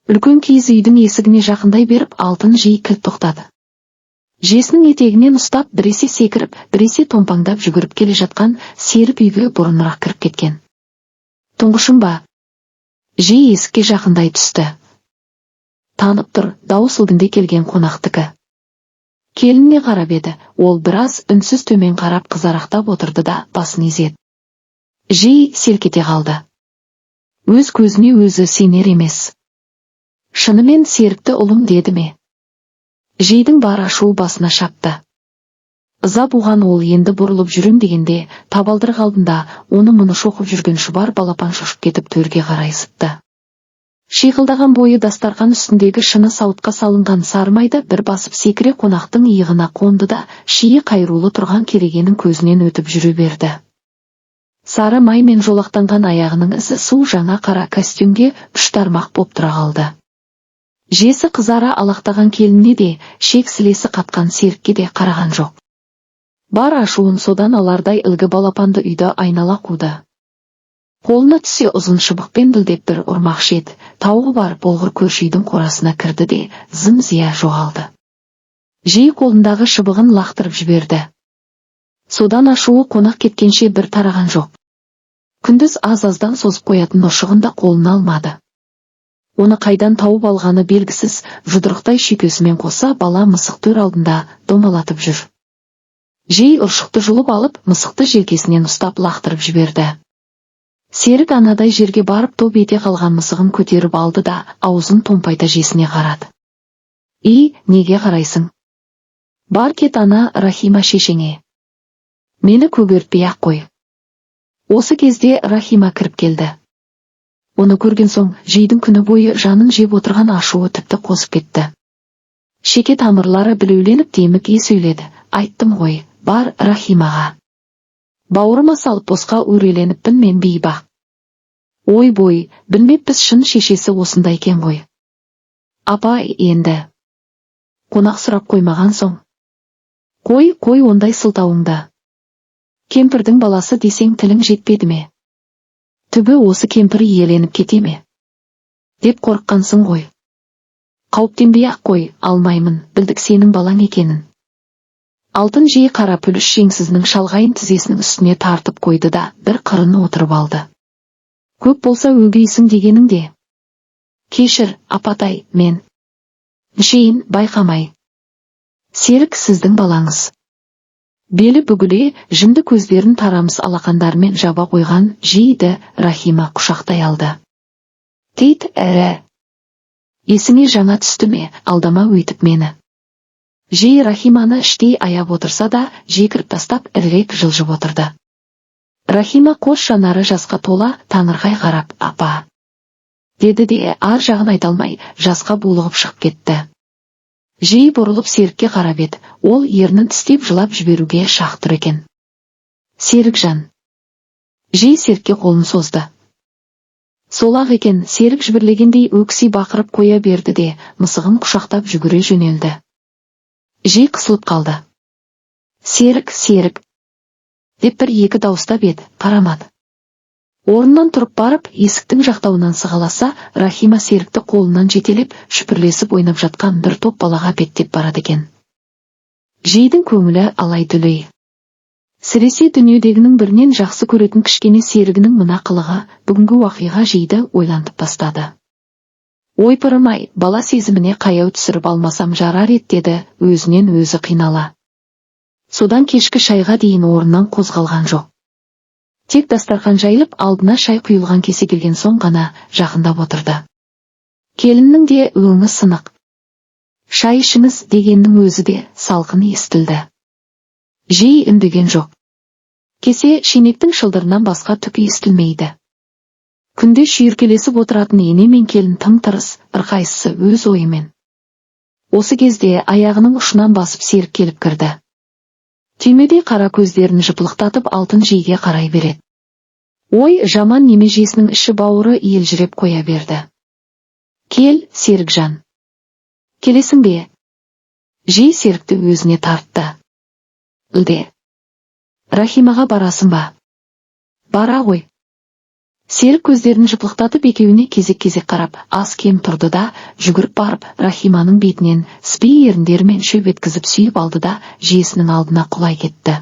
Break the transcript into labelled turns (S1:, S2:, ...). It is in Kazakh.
S1: Үлкен киіз үйдің есігіне жақындай беріп, Алтын жей кілт тоқтады. Жесінің етегінен ұстап, біресе секіріп, біресе томпаңдап жүгіріп келе жатқан Серік үйге бұрынырақ кіріп кеткен. Тұңғышым ба? Жей есікке жақындай түсті. Танып тұр, дауыс ілгінде келген қонақтікі. Келініне қарап еді, ол біраз үнсіз төмен қарап қызарақтап отырды да басын изеді. Жей селк ете қалды. Өз көзіне өзі сенер емес. Шынымен Серікті ұлым деді ме? Жейдің бар ашуы басына шапты. Ыза буған ол енді бұрылып жүрем дегенде, табалдырық алдында оны-мұны шоқып жүрген шұбар балапан шошып кетіп төрге қарай зытты. Шиқылдаған бойы дастарқан үстіндегі шыны сауытқа салынған сары майды бір басып секіре қонақтың иығына қонды да, шиі қайрулы тұрған керегенің көзінен өтіп жүре берді. Сары маймен жолақтанған аяғының ізі су жаңа қара костюмге үш тармақ боп тұра қалды. Жесі қызара алақтаған келініне де, шек-сілесі қатқан Серікке де қараған жоқ. Бар ашуын содан алардай ілгі балапанды үйді айнала қуды. Қолына түссе, ұзын шыбықпен ділдеп бір ұрмақшы еді, тауығы бар болғыр көрші үйдің қорасына кірді де, зым-зия жоғалды. Жей қолындағы шыбығын лақтырып жіберді. Содан ашуы қонақ кеткенше бір тараған жоқ. Күндіз аз-аздан созып қоятын ұршығын да қолына алмады. Оны қайдан тауып алғаны белгісіз, жұдырықтай шүйкесімен қоса бала мысық төр алдында домалатып жүр. Жей ұршықты жұлып алып, мысықты желкесінен ұстап лақтырып жіберді. Серік анадай жерге барып топ ете қалған мысығын көтеріп алды да, аузын томпайта жесіне қарады. И, неге қарайсың? Бар кет ана Рахима шешеңе. Мені көгертпей-ақ қой. Осы кезде Рахима кіріп келді. Оны көрген соң, Жейдің күні бойы жанын жеп отырған ашуы тіпті қозып кетті. Шеке тамырлары білеуленіп деміге сөйледі. Айттым ғой, бар Рахимаға. Бауырыма салып босқа өреленіппін мен, бейбақ. Ой бой, білмеппіз, шын шешесі осында екен ғой. Апа, енді. Қонақ сұрап қоймаған соң. Қой, қой ондай сылтауыңды. Кемпірдің баласы десең, тілің жетпеді ме? Түбі осы кемпір иеленіп кете ме деп қорыққансың ғой. Қауіптенбей-ақ қой, алмаймын, білдік сенің балаң екенін. Алтын жей қара пүліш жеңсізінің шалғайын тізесінің үстіне тартып қойды да, бір қырын отырып алды. Көп болса өгейсің дегенің де. Кешір, апатай, мен. Шейін байқамай. Серік сіздің балаңыз. Белі бүгіле, жынды көздерін тарамыс алақандарымен жаба қойған Жейді Рахима құшақтай алды. Тейт әрі. Есіңе жаңа түсті ме, алдама өйтіп мені. Жей Рахиманы іштей аяп отырса да, жекіріп тастап ірірек жылжып отырды. Рахима қос жанары жасқа тола таңырқай қарап, апа деді де, ар жағын айта алмай, жасқа булығып шығып кетті. Жей бұрылып Серікке қарап еді, ол ернін тістеп жылап жіберуге шақ тұр екен. Серікжан. Жей Серікке қолын созды. Сол-ақ екен, Серік жібірлегендей өкси бақырып қоя берді де, мысығын құшақтап жүгіре жөнелді. Жей қысылып қалды. Серік, Серік деп бір-екі дауыстап еді, қарамады. Орнынан тұрып барып, есіктің жақтауынан сығаласа, Рахима Серікті қолынан жетелеп, шүпірлесіп ойнап жатқан бір топ балаға беттеп барады екен. Жейдің көңілі алай-түлей. Сіресе дүниедегінің бірінен жақсы көретін кішкене серігінің мына қылығы, бүгінгі уақиға Жейді ойлантып тастады. Ойпырым-ай, бала сезіміне қаяу түсіріп алмасам жарар еді, деді өзінен өзі қинала. Содан кешкі шайға дейін орнынан қозғалған жоқ. Тек дастархан жайылып, алдына шай құйылған кесе келген соң ғана жақындап отырды. Келіннің де өңі сынық. Шай ішіңіз дегеннің өзі де салқын естілді. Жей үндеген жоқ. Кесе шенектің шылдырынан басқа түк естілмейді. Күнде шүйіркелесіп отыратын ене мен келін тым-тырыс, әрқайсысы өз ойымен. Осы кезде аяғының ұшынан басып Серік келіп кірді. Түймедей қара көздерін жыпылықтатып Алтын жейге қарай береді. Ой, жаман неме, жесінің іші бауыры елжіреп қоя берді. Кел, Серікжан. Келесің бе? Жей Серікті өзіне тартты. Үлде. Рахимаға барасың ба? Бара ғой. Серік көздерін жыпылықтатып, екеуіне кезек-кезек қарап, аз-кем тұрды да, жүгіріп барып, Рахиманың бетінен сіби еріндерімен шөп еткізіп сүйіп алды да, жиесінің алдына құлай кетті.